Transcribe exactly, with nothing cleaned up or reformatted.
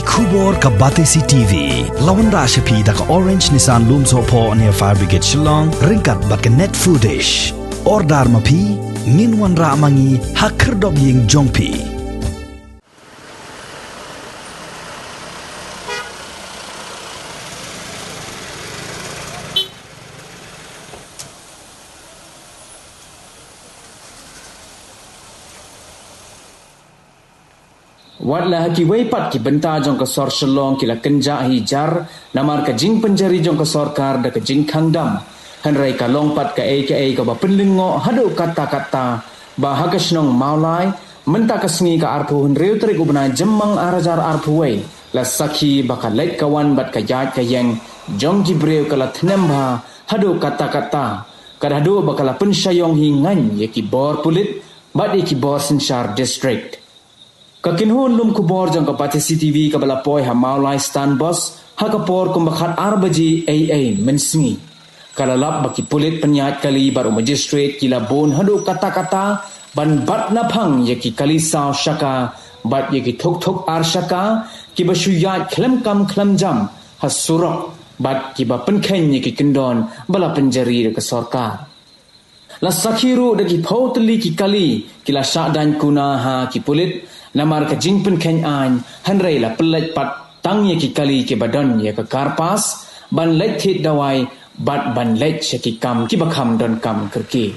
Khubor ka Batesi T V la wanrah sha phi da ka Orange Nissan Lumsohphoh near Fire Brigade Shillong ryngkat bad ka Net Foodish. Order ma phi, ngin wanrah ma ngi ha khyrdop ïing jong phi. Wat la ha kiwei pat ki bynta jong ka sor Shillong ki la kynjah hi jar namar ka jingpynjari jong ka sorkar da ka jingkhang dam. Hynrei ka long pat kaei kaei kaba pynlyngngoh haduh katta katta ba ha ka shnong Mawlai mynta ka sngi ka arphew hynriew tarik u bnai Jymmang ar hajar arphew wei la sakhi ba ka leit ka wan bad ka ïaid ka ïeng jong ki briew ka la thnem bha haduh katta katta. Kat haduh ba ka la pynshah ïong hi ngaiñ ïa ki bor pulit bad ïa ki bor synshar district. Ka kynhun lum khubor jong ka Batesi T V kaba la poi ha Mawlai Stand Bus ha ka por kumba khat ar baje ei ei mynsngi ka la lap ba ki pulit pynïaid kali bad u magistrate ki la bun haduh katta katta ban bat naphang ïa ki kali saw shaka bad ïa ki thuk thuk ar shaka kiba shu ïaid khlem kam khlem jam ha surok bad kiba pynkheiñ ïa ki kyndon ba la pynjari da ka sorkar. La sakhi ruh da ki phew tylli ki kali ki la shah daiñ kuna ha ki pulit namar ka jingpynkheiñ aiñ, hynrei la pynleit pat tang ïa ki kali kiba don ïa ka karpas ban leit thied dawai bad ban leit sha ki kam kiba kham donkam kyrkieh.